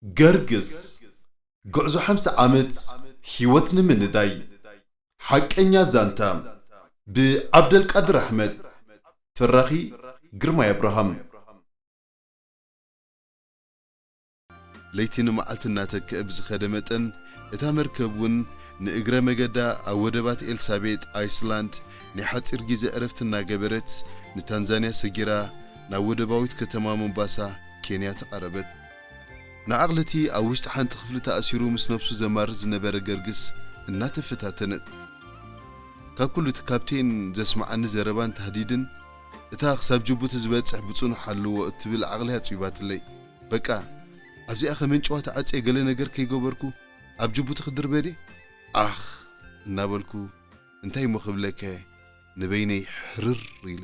ገርግስ፣ ጉዕዞ ሓምሳ ዓመት ህይወት ንምንዳይ። ሓቀኛ ዛንታ፣ ብዓብደልቃድር ኣሕመድ። ተራኺ፣ ግርማይ ኣብርሃም። ለይቲ ንመዓልቲ እናተክአ ብዝኸደ መጠን፣ እታ መርከብ እውን ንእግረ መገዳ ኣብ ወደባት ኤልሳቤጥ፣ ኣይስላንድ፣ ናይ ሓጺር ግዜ ዕረፍቲ እናገበረት፣ ንታንዛንያ ሰጊራ ናብ ወደባዊት ከተማ ሞምባሳ፣ ኬንያ፣ ተቓረበት። ንዓቕሊ እቲ ኣብ ውሽጢ ሓንቲ ክፍሊ ተኣሲሩ ምስ ነብሱ ዘማርር ዝነበረ ገርግስ እናተፈታተነት፣ ካብ ኩሉ እቲ ካፕቴን ዘስምዓኒ ዘረባን ታህዲድን፣ እታ ክሳብ ጅቡቲ ዝበጽሕ ብጽኑሕ ኣለዎ እትብል ዓቕሊ ኣጽቢባትለይ። በቃ፣ ኣብዚኣ ከመንጭዋ ተዓጽየ ገለ ነገር ከይገበርኩ ኣብ ጅቡቲ ክድርበ ድየ? ዓኽ! እናበልኩ፣ እንታይ እሞ ክብለከ፣ ንበይነይ ሕርር ኢለ።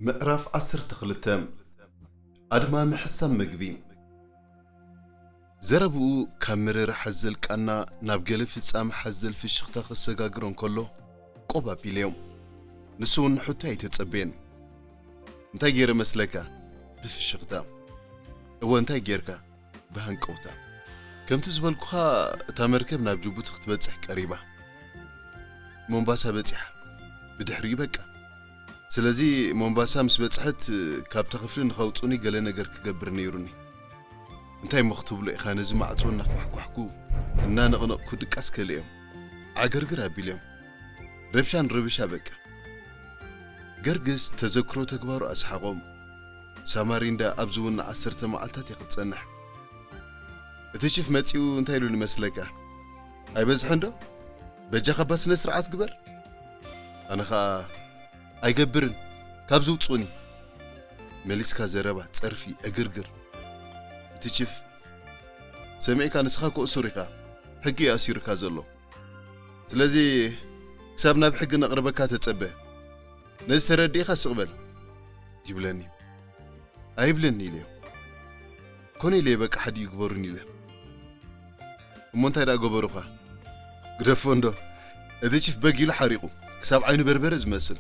ምዕራፍ ዓሰርተ ክልተ። ኣድማ ምሕሳም መግቢ። ዘረብኡ ካብ መረረ ሓዘል ቃና ናብ ገለ ፍጻመ ሓዘል ፍሽኽታ ከሰጋግሮ እንከሎ፣ ቆብ ኣቢለዮም። ንሱ እውን ንሕቶይ ኣይተጸበየን። "እንታይ ገይረ መስለካ?" ብፍሽኽታ። "እወ፣ እንታይ ጌርካ?" ብሃንቀውታ። "ከምቲ ዝበልኩኻ፣ እታ መርከብ ናብ ጅቡቲ ክትበጽሕ ቀሪባ። ሞምባሳ በጺሓ። ብድሕሪኡ በቃ። ስለዚ ሞምባሳ ምስ በጽሐት፣ ካብታ ክፍሊ ንኸውጹኒ ገለ ነገር ክገብር ነይሩኒ። እንታይ እሞ ክትብሎ ኢኻ?" ነዚ ማዕጾ እናኳሕኳሕኩ፣ እናነቕነቕኩ ድቃስ ከልኦም። ዓገርግር ኣቢሎም። ረብሻን ረብሻ በቃ። ገርግስ ተዘክሮ ተግባሩ ኣስሓቖም። ሳማሪንዳ ኣብ ዝውና ዓሰርተ መዓልታት እያ ክትጸንሕ። እቲ ቺፍ መጺኡ እንታይ ኢሉ ንመስለካ? "ኣይበዝሕን ዶ? በጃኻ እባ ስነ ስርዓት ግበር." ኣነ ኸኣ፣ "ኣይገብርን፣ ካብዚ ውጹኒ!" መሊስካ ዘረባ፣ ጸርፊ፣ ዕግርግር። እቲ ቺፍ፣ "ሰሚዕካ፣ ንስኻ እኮ እሱር ኢኻ፣ ሕጊ እዩ ኣሲሩካ ዘሎ። ስለዚ ክሳብ ናብ ሕጊ ነቕርበካ ተጸበ። ነዚ ተረዲእካ ስቕ በል" ይብለኒ። ኣይብልን ኢለዮ። ኮነ ኢለዮ፣ በቃ ሓዲ ይግበሩን ኢለ። እሞ እንታይ ደኣ ገበሩኻ? ግደፎ እንዶ፣ እቲ ቺፍ በግ ኢሉ ሓሪቑ፣ ክሳብ ዓይኑ በርበረ ዝመስል።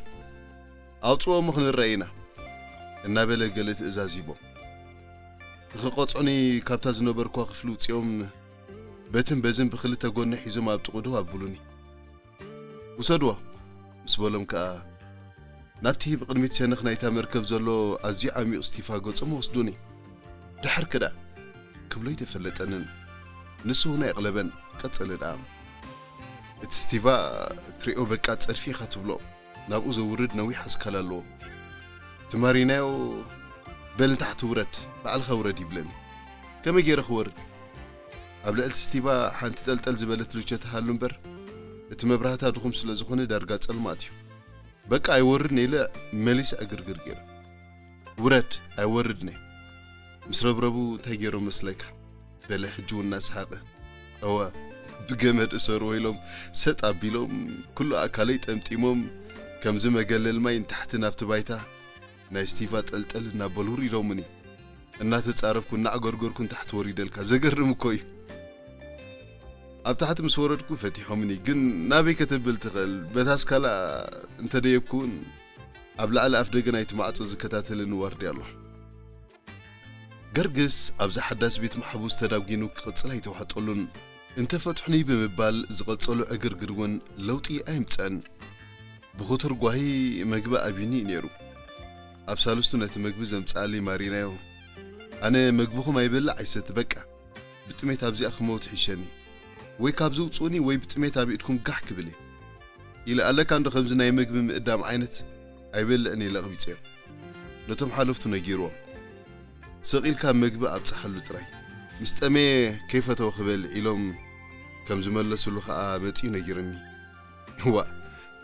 ኣውጽዎ እሞ ክንረአ ኢና፣ እናበለ ገለ ትእዛዝ ሂቦ። ንኽቐጽዑኒ ካብታ ዝነበርኳ ክፍሊ ውጽኦም፣ በትን በዝን ብኽልተ ጎኒ ሒዞም ኣብ ጥቕኡ ደው ኣብሉኒ። "ውሰድዎ" ምስ በሎም ከኣ፣ ናብቲ ብቕድሚት ሸነኽ ናይታ መርከብ ዘሎ ኣዝዩ ዓሚቕ ስቲፋ ገጾም ወስዱኒ። ድሓር ከ ደኣ ክብሎ ኣይተፈለጠንን። ንሱ እውን ኣየቕለበን፣ ቀጸለ ደኣ። እቲ ስቲቫ ትሪኦ በቃ ጸድፊ ኢኻ ትብሎ። ናብኡ ዘውርድ ነዊሕ ኣስካል ኣለዎ። እቲ ማሪናዮ፣ "በል ንታሕቲ ውረድ፣ ባዕልኻ ውረድ" ይብለኒ። ከመይ ገይረ ክወርድ? ኣብ ልዕሊ እቲ ስቲቫ ሓንቲ ጠልጠል ዝበለት ልቸ ትሃሉ እምበር፣ እቲ መብራህታ ድኹም ስለ ዝኾነ ዳርጋ ጸልማት እዩ። በቃ ኣይወርድን ኢለ መሊሰ ዕግርግር ገይረ። "ውረድ፣ ኣይወርድን እየ!" ምስ ረብረቡ እንታይ ገይሮም መስለካ? በለ ሕጂ እውን እናሰሓቐ። "እወ፣ ብገመድ እሰሩ" ኢሎም ሰጥ ኣቢሎም፣ ኩሉ ኣካለይ ጠምጢሞም፣ ከምዚ መገለል ማይ ንታሕቲ ናብቲ ባይታ፣ ናይ ስቲቫ ጠልጠል እናበሉ ውሪዶምኒ። እናተጻረፍኩ እናዕገርገርኩ ንታሕቲ ወሪደልካ። ዘገርም እኮ እዩ። ኣብ ታሕቲ ምስ ወረድኩ ፈቲሖምኒ፣ ግን ናበይ ከተብል ትኽእል? በታ ስካላ እንተደየብኩ እውን ኣብ ላዕሊ ኣፍ ደገ ናይቲ ማዕጾ ዝከታተለኒ ዋርድያ ኣሎ። ገርግስ ኣብዚ ሓዳስ ቤት ማሕቡስ ተዳጒኑ ክቕጽል ኣይተዋሕጠሉን። እንተፈትሑኒ ብምባል ዝቐጸሉ ዕግርግር እውን ለውጢ ኣየምጽአን። ብኽቱር ጓሂ መግቢ ኣብዩኒ እዩ ነይሩ። ኣብ ሳልስቱ ነቲ መግቢ ዘምጽኣለይ ማሪናዮ፣ "ኣነ መግብኹም ኣይበልዕ ኣይሰቲ፣ በቃ ብጥሜት ኣብዚኣ ክመውት ይሕሸኒ። ወይ ካብዚ ውጽኡኒ ወይ ብጥሜት ኣብ ኢድኩም ጋሕ ክብል እየ" ኢለ፣ ኣለካ እንዶ ከምዚ ናይ መግቢ ምእዳም ዓይነት ኣይበልዕን ኢለ ኣቕቢጸዮ። ነቶም ሓለፍቱ ነጊርዎም፣ "ስቕ ኢልካ መግቢ ኣብጽሓሉ ጥራይ፣ ምስ ጠመየ ከይፈተወ ክበልዕ" ኢሎም ከም ዝመለስሉ ከኣ መጺኡ ነጊርኒ። እዋእ፣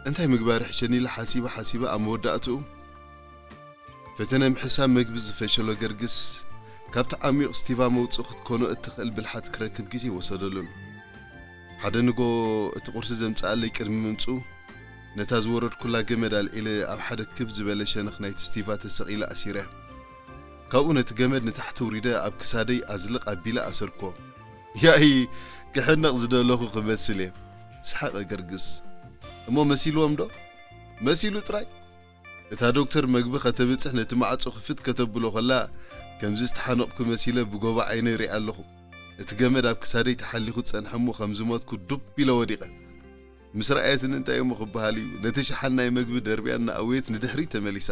እንታይ ምግባር ይሕሸኒ ኢለ ሓሲበ ሓሲበ ኣብ መወዳእትኡ፣ ፈተነ ምሕሳብ መግቢ ዝፈሸሎ ገርግስ፣ ካብቲ ዓሚቕ ስቲቫ መውጽኢ ክትኮኖ እትኽእል ብልሓት ክረክብ ግዜ ኣይወሰደሉን። ሓደ ንጎ እቲ ቁርሲ ዘምጽኣለይ ቅድሚ ምምጽኡ፣ ነታ ዝወረድኩላ ገመድ ኣልዒለ ኣብ ሓደ ክብ ዝበለ ሸነኽ ናይቲ ስቲቫ ተሰቒለ ኣሲረያ። ካብኡ ነቲ ገመድ ንታሕቲ ኣውሪደ ኣብ ክሳደይ ኣዝልቕ ኣቢለ ኣሰርክዎ። ያኢ፣ ክሕነቕ ዝደለኹ ክመስል እየ። ሰሓቐ ገርግስ። እሞ መሲልዎም ዶ? መሲሉ ጥራይ። እታ ዶክተር መግቢ ከተብጽሕ ነቲ ማዕጾ ክፍት ከተብሎ ከላ፣ ከምዚ ዝተሓነቕኩ መሲለ ብጎቦ ዓይነ ይሪኣ ኣለኹ። እቲ ገመድ ኣብ ክሳደይ ተሓሊኹ ጸንሐ እሞ ከም ዝሞትኩ ዱብ ኢለ ወዲቐ። ምስ ረኣየትኒ እንታይ እሞ ክበሃል እዩ፣ ነቲ ሸሓን ናይ መግቢ ደርብያ እናኣወየት ንድሕሪት ተመሊሳ።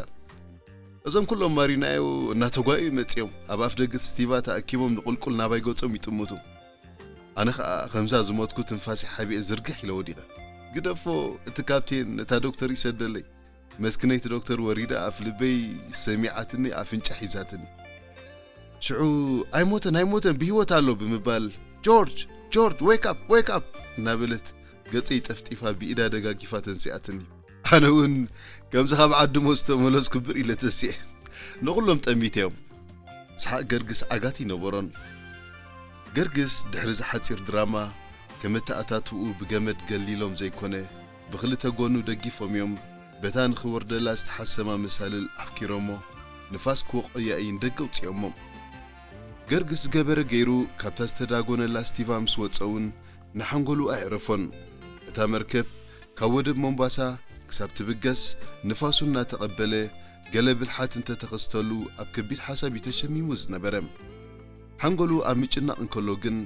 እዞም ኩሎም ማሪናዮ እናተጓዩ መጺኦም ኣብ ኣፍ ደገ እቲ ስቲቫ ተኣኪቦም ንቑልቁል ናባይ ገጾም ይጥምቱ። ኣነ ኸኣ ከምዛ ዝሞትኩ ትንፋሰይ ሓቢኤ ዝርግሕ ኢለ ወዲቐ። ግደፎ፣ እቲ ካፕቴን ነታ ዶክተር ይሰደለይ። መስኪነይቲ ዶክተር ወሪዳ ኣፍ ልበይ ሰሚዓትኒ ኣፍንጫ ሒዛትኒ። ሽዑ ኣይሞተን ኣይሞተን ብህይወት ኣሎ ብምባል ጆርጅ ጆርጅ wake up wake up እናበለት ገጸይ ጠፍጢፋ ብኢዳ ደጋጊፋ ተንሲኣትኒ። ኣነ እውን ከምዚ ካብ ዓዲ ሞት ዝተመለስኩ ብር ኢለ ተሲኤ። ንኹሎም ጠሚተዮም። ሰሓቕ ገርግስ ዓጋት ይነበሮን። ገርግስ ድሕሪ እዚ ሓጺር ድራማ ከመተኣታትውኡ ብገመድ ገሊሎም ዘይኮነ ብኽልተ ጎኑ ደጊፎም እዮም በታ ንኽወርደላ ዝተሓሰማ መሳልል ኣፍኪሮሞ ንፋስ ክወቕያ እዩ ንደገ ኣውጺኦሞ። ገርግስ ዝገበረ ገይሩ ካብታ ዝተዳጎነላ ስቲቫ ምስ ወጸ እውን ንሓንጎሉ ኣየዕረፎን። እታ መርከብ ካብ ወደብ ሞምባሳ ክሳብ ትብገስ ንፋሱ እናተቐበለ ገለ ብልሓት እንተተኸስተሉ ኣብ ከቢድ ሓሳብ እዩ ተሸሚሙ ዝነበረ። ሓንጎሉ ኣብ ምጭናቕ እንከሎ ግን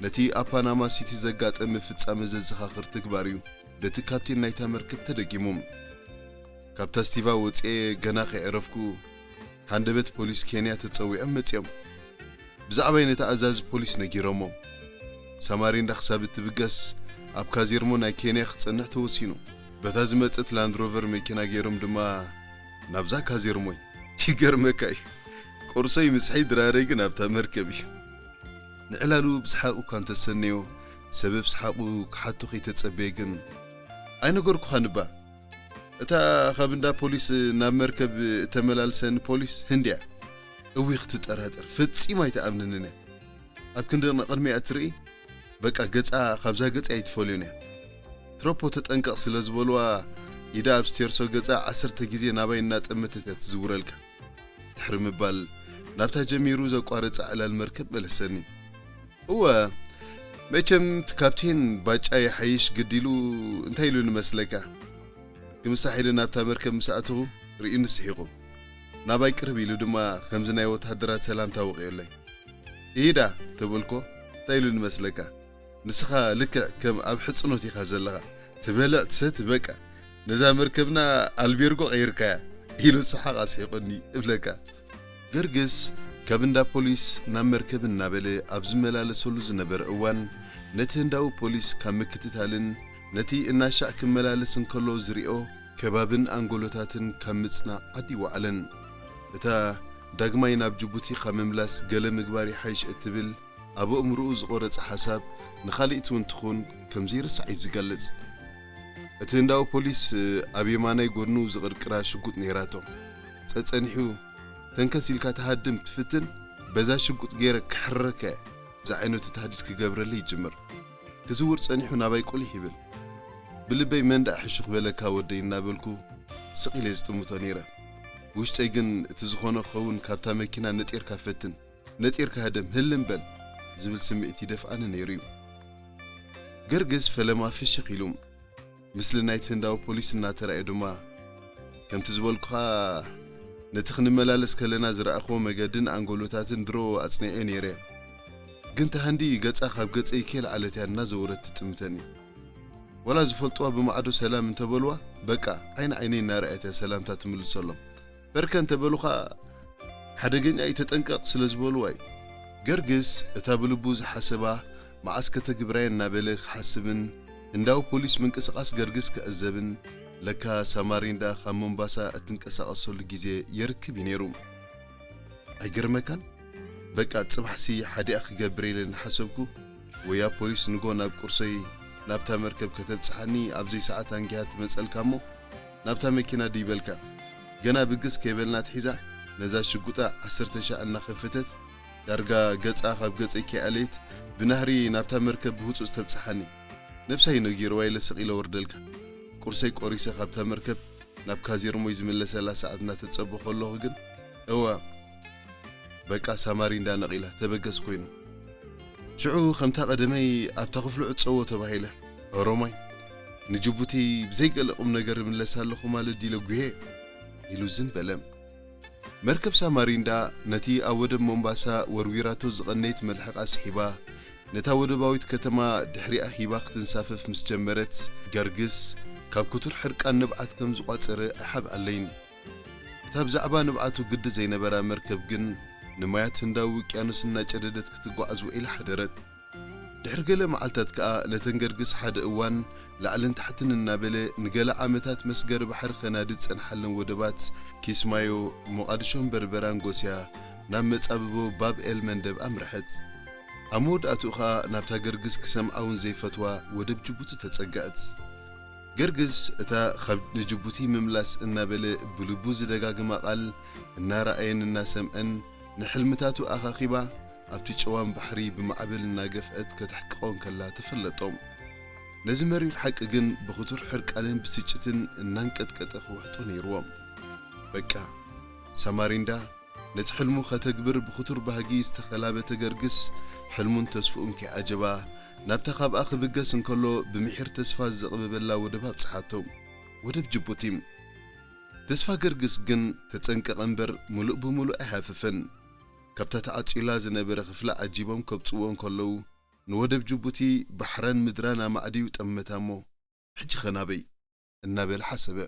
ነቲ ኣብ ፓናማ ሲቲ ዘጋጠመ ፍጻመ ዘዘኻኽር ተግባር እዩ በቲ ካፕቴን ናይታ መርከብ ተደጊሙ። ካብታ ስቲቫ ወጽኤ ገና ከይዕረፍኩ ሃንደበት ፖሊስ ኬንያ ተጸዊዖም መጺኦም። ብዛዕባይ ነቲ ኣዛዚ ፖሊስ ነጊሮሞ። ሳማሪንዳ ክሳብ እትብገስ ኣብ ካዜርሞ ናይ ኬንያ ክጸንሕ ተወሲኑ። በታ ዝመጸት ላንድሮቨር መኪና ገይሮም ድማ ናብዛ ካዜርሞይ ይገርመካ እዩ። ቁርሰይ ምስሐይ ድራረይ ግን ኣብታ መርከብ እዩ። ንዕላሉ ብሰሓቕ እኳ እንተሰነዮ ሰበብ ሰሓቑ ክሓቶ ከይተጸበየ ግን ኣይነገርኩኻን እባ። እታ ካብ እንዳ ፖሊስ ናብ መርከብ እተመላልሰኒ ፖሊስ ህንድያ። እዊ ክትጠራጠር ፈጺማ ኣይትኣምነንን እያ። ኣብ ክንዲ ንቕድሚኣ እትርኢ በቃ ገጻ ካብዛ ገጸይ ኣይትፈልዮን እያ። ትሮፖ ተጠንቀቕ ስለ ዝበልዋ ኢዳ ኣብ ስቴርሶ ገጻ ዓሰርተ ግዜ ናባይ እናጠመተት እያ ትዝውረልካ። ድሕሪ ምባል ናብታ ጀሚሩ ዘቋረጻ ዕላል መርከብ መለሰኒ። እወ መቸም እቲ ካፕቴን ባጫ ይሓይሽ ግዲሉ እንታይ ኢሉ ንመስለካ? ክምሳሕ ኢለ ናብታ መርከብ ምስ ኣተኹ ርእዩኒ ስሒቑ። ናባይ ቅርብ ኢሉ ድማ ከምዚ ናይ ወታደራት ሰላምታ ወቒዮለይ። ኢዳ ተበልኮ እንታይ ኢሉ ንመስለካ? ንስኻ ልክዕ ከም ኣብ ሕጽኖት ኢኻ ዘለኻ። ትበልዕ ትሰቲ በቃ ነዛ መርከብና ኣልቤርጎ ቀይርካያ ኢሉ ሰሓቕ ኣስሒቑኒ እብለካ። ገርግስ ካብ እንዳ ፖሊስ ናብ መርከብ እናበለ ኣብ ዝመላለሰሉ ዝነበረ እዋን ነቲ ህንዳዊ ፖሊስ ካብ ምክትታልን ነቲ እናሻዕ ክመላለስ እንከሎ ዝሪኦ ከባብን ኣንጎሎታትን ካብ ምጽናዕ ዓዲ ይወዓለን። እታ ዳግማይ ናብ ጅቡቲ ካብ ምምላስ ገለ ምግባር ይሓይሽ እትብል ኣብ ኣእምሮኡ ዝቖረጸ ሓሳብ ንኻልእቲ እውን ትኹን ከም ዘይርሳዕ እዩ ዝገልጽ። እቲ ህንዳዊ ፖሊስ ኣብ የማናይ ጎድኑ ዝቕርቅራ ሽጉጥ ነይራቶ። ጸጸኒሑ ተንከስ ኢልካ ትሃድም ትፍትን በዛ ሽጉጥ ገይረ ክሕረከ ዝዓይነቱ ታህዲድ ክገብረለይ ይጅምር። ክዝውር ጸኒሑ ናባይ ቁሊሕ ይብል። ብልበይ መን ደኣ ሕሹኽ በለካ ወደይ እናበልኩ ስቕ ኢለ ዝጥምቶ ነይረ። ብውሽጠይ ግን እቲ ዝኾነ ክኸውን ካብታ መኪና ነጢርካ ፈትን፣ ነጢርካ ህደም ህልም በል ዝብል ስምዒት ይደፍኣኒ ነይሩ እዩ። ገርግስ ፈለማ ፍሽኽ ኢሉ ምስሊ ናይቲ ህንዳዊ ፖሊስ እናተራእየ ድማ ከምቲ ዝበልኩኻ ነቲ ክንመላለስ ከለና ዝረኣኽዎ መገድን ኣንጎሎታትን ድሮ ኣጽኒዐ ነይረ። ግን ተሃንዲ ገጻ ካብ ገጸይ ከይለዓለት እያ እናዘወረት ትጥምተኒ። ዋላ ዝፈልጥዋ ብማዕዶ ሰላም እንተበልዋ በቃ ዓይኒ ዓይነይ እናረኣየት እያ ሰላምታ ትምልሰሎም። በርከ እንተበሉኻ ሓደገኛ እዩ ተጠንቀቕ ስለ ዝበልዋ እዩ። ገርግስ እታ ብልቡ ዝሓሰባ መዓስ ከተግብራየ እናበለ ክሓስብን ህንዳዊ ፖሊስ ምንቅስቓስ ገርግስ ክዕዘብን ለካ ሳማሪንዳ ካብ ሞምባሳ እትንቀሳቐሰሉ ግዜ የርክብ እዩ ነይሩ። ኣይገርመካን? በቃ ጽባሕሲ ሓዲኣ ክገብር ኢለ እናሓሰብኩ ወያ ፖሊስ ንጎ ናብ ቁርሰይ ናብታ መርከብ ከተብጽሓኒ ኣብዘይ ሰዓት ኣንጊሃ ትመጸልካ እሞ ናብታ መኪና ድይበልካ ገና ብግስ ከይበልና ትሒዛ ነዛ ሽጉጣ ዓሰርተ ሻዕ እናኸፈተት ዳርጋ ገጻ ካብ ገጸይ ከይኣለየት ብናህሪ ናብታ መርከብ ብህጹጽ ተብጽሓኒ። ነብሳይ ነጊርዋ ኢለ ስቕ ኢለ ወርደልካ። ቁርሰይ ቆሪሰ ካብታ መርከብ ናብ ካዜርሞይ ዝምለሰላ ሰዓት እናተጸበ ከለኹ ግን እዋ በቃ ሳማሪንዳ ነቒላ ተበገስ ኮይኑ። ሽዑ ከምታ ቀደመይ ኣብታ ክፍሉ ዕጸዎ ተባሂለ። ኦሮማይ ንጅቡቲ ብዘይ ገለ ቁም ነገር እምለስ ኣለኹ ማለት ድዩ ኢለ ጉሄ ኢሉ ዝን በለ። መርከብ ሳማሪንዳ ነቲ ኣብ ወደብ ሞምባሳ ወርዊራቶ ዝቐነየት መልሕቓ ስሒባ ነታ ወደባዊት ከተማ ድሕሪኣ ሂባ ክትንሳፈፍ ምስ ጀመረት፣ ገርግስ ካብ ክቱር ሕርቃን ንብዓት ከም ዝቋጸረ ኣይሓብኣለይን። እታ ብዛዕባ ንብዓቱ ግዲ ዘይነበራ መርከብ ግን ንማያት ህንዳዊ ውቅያኖስ እናጨደደት ክትጓዓዝ ውዒላ ሓደረት። ድሕሪ ገለ መዓልታት ከኣ ነተን ገርግስ ሓደ እዋን ላዕልን ታሕትን እናበለ ንገለ ዓመታት መስገሪ ባሕሪ ከናዲ ዝጸንሓለን ወደባት ኪስማዮ፣ ሞቓድሾን በርበራን ጎስያ ናብ መጻብቦ ባብ ኤል መንደብ ኣምርሐት። ኣብ መወዳእትኡ ኸኣ ናብታ ገርግስ ክሰምዓ እውን ዘይፈትዋ ወደብ ጅቡቲ ተጸግዐት። ገርግስ እታ ካብ ንጅቡቲ ምምላስ እናበለ ብልቡ ዝደጋግማ ቃል እናረኣየን እናሰምዐን ንሕልምታቱ ኣኻኺባ ኣብቲ ጨዋም ባሕሪ ብማዕበል እናገፍዐት ከተሕቅቖ እንከላ ተፈለጦም። ነዚ መሪር ሓቂ ግን ብኽቱር ሕርቃንን ብስጭትን እናንቀጥቀጠ ክውሕጦ ነይርዎም። በቃ ሳማሪንዳ ነቲ ሕልሙ ከተግብር ብኽቱር ባህጊ ዝተኸላበተ ገርግስ ሕልሙን ተስፍኡን ከይዓጀባ ናብታ ካብኣ ክብገስ እንከሎ ብምሒር ተስፋ ዘቕበበላ ወደብ ኣብጽሓቶ። ወደብ ጅቡቲ። ተስፋ ገርግስ ግን ተጸንቀቐ እምበር ምሉእ ብምሉእ ኣይሃፈፈን። ካብታ ተዓጺላ ዝነበረ ክፍሊ ዓጂቦም ከብጽዎ እንከለዉ ንወደብ ጅቡቲ ባሕራን ምድራን ኣማዕድዩ ጠመታ እሞ ሕጂ ኸ ናበይ? እናበለ ሓሰበ።